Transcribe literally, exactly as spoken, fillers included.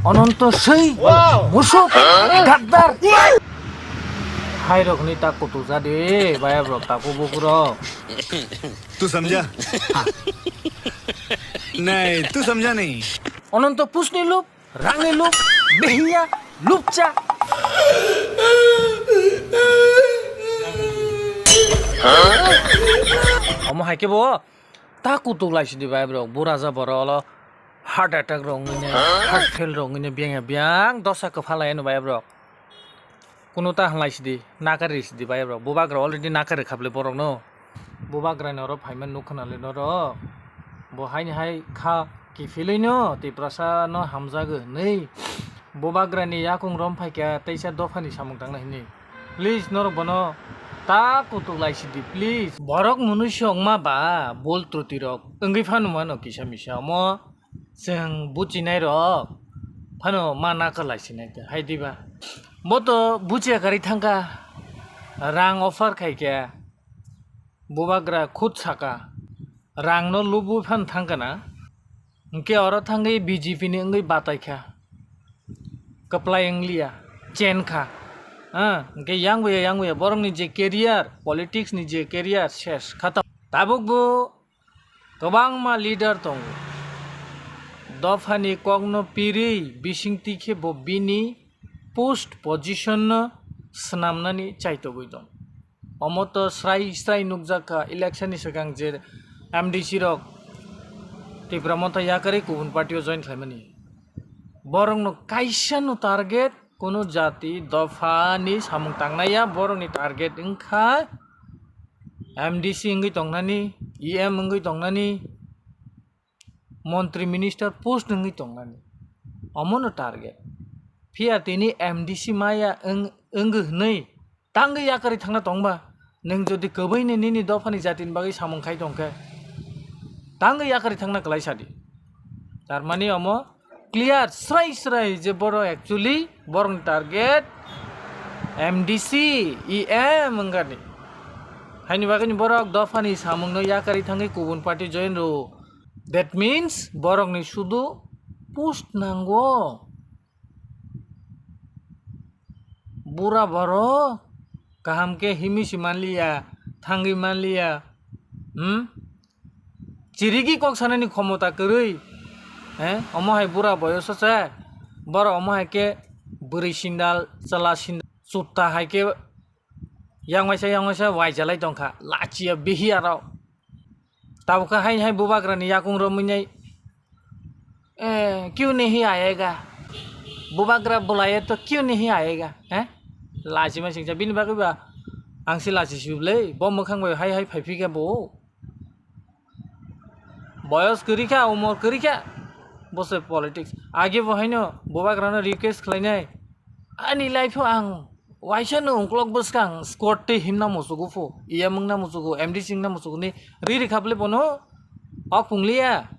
Ononto swi, musuk, gaddar. Hai rok ni tak kutuk jadi, bayab rok taku buku rok. Tu samjha? Nahi, tu samjha nahi. Ononto pusni lup, rangni lup, behiya, lupcha. Omo hai khe bo ta kutuk lai sidi bai bro, bura ja boro olo heart attack rok wngwi ne, heart fail rok wngwi ne, biyang ya biyang dosa kwpha lai ano bai bro. Kunu ta halai sidi, nakari sidi bai bro. Bubagra already nakari khaple borok no. Bubagra ni oro phaima nuk khna le noro. Bo haini hai kha kiphilwi no Tiprasa no hamjago hinwi. Bubagra ni yakung rom phaikha teisa dopha ni samung tangna hinwi. Please norok bono ta kutuk lai sidi please. Borok mwnwi se wngma ba bul truti rok wngwi phano mano kisa misa omo. Chwng buchinai rok phano ma nakalai sinai te hai diba. Bo to buchiya kari thangkha, rang offer khaikhe, bubagra khud saka, rang no lubui phan thangkha na, hwnkhe oro thangwi B J P ni wngwi bataikha, kwplai wngliya, chenkha, ah, hwnkhe yangbuya yangbuya borokni je career, politics ni je career ses khatam. Tabuk bo kwbangma leader tongo. Dophani kokno pirwi bisingtwi khe bo bini post position no swnamnani chaitogwi tong. Omo to srai srai nukjak kha election ni swkang je M D C rok Tipra Motha yakarwi kubun party o join khlaimani. Borokno kaisa no target, kuno jati dopha ni samung tangnai ya, borokni target wngkha M D C wngwi tongnani, E M wngwi tongnani, montri minister post wngwi tongnani, omono target. Phiya tini M D C maya wng-, wngwi hwnwi tangwi yakarwi thangna tongba, nwng jodi kwbwini nini dophani jatini bagwi samung khai tongkhe, tangwi yakarwi thangna kwlai sadi. Tarmani omo clear, srai srai je borok actually borokni target M D C, E M wngkani. Haini bagwini borok dophani samungno yakarwi thangwi kubun party join rwo. That means borokni sudu post nango. Bura borok kaham khe himwi si manliya, thangwi manliya. Hmm? Chirigi kok sanani khomota kwrwi, eh, omo hai bura boyoso se, borok omo hai khe bwrwi sindal, chwla sindal, chutta hai khe yang waisa, yang waisa waijalai tongkha, lachiya bihiya rok. Tabukha hai hai bubagrani yakung romwi nai, eh, kyun nahi aayega? Bubagra bulaye to kyun nahi aayega? Eh? Lachima singcha, bini bagwi ba ang se lachi siblai, bo mwkhang bai hai hai phai phikha bo. Boyos kwrwi kha, umor kwrwi kha, bo se politics. Age bo haino bubagrano request khlainai, ani life-o ang waisa no ungklok bwskang squad tei himna muchugo pho, E M wngna muchugo, M D C wngna muchugo ni ri ri kha bwle bono ok pungliya.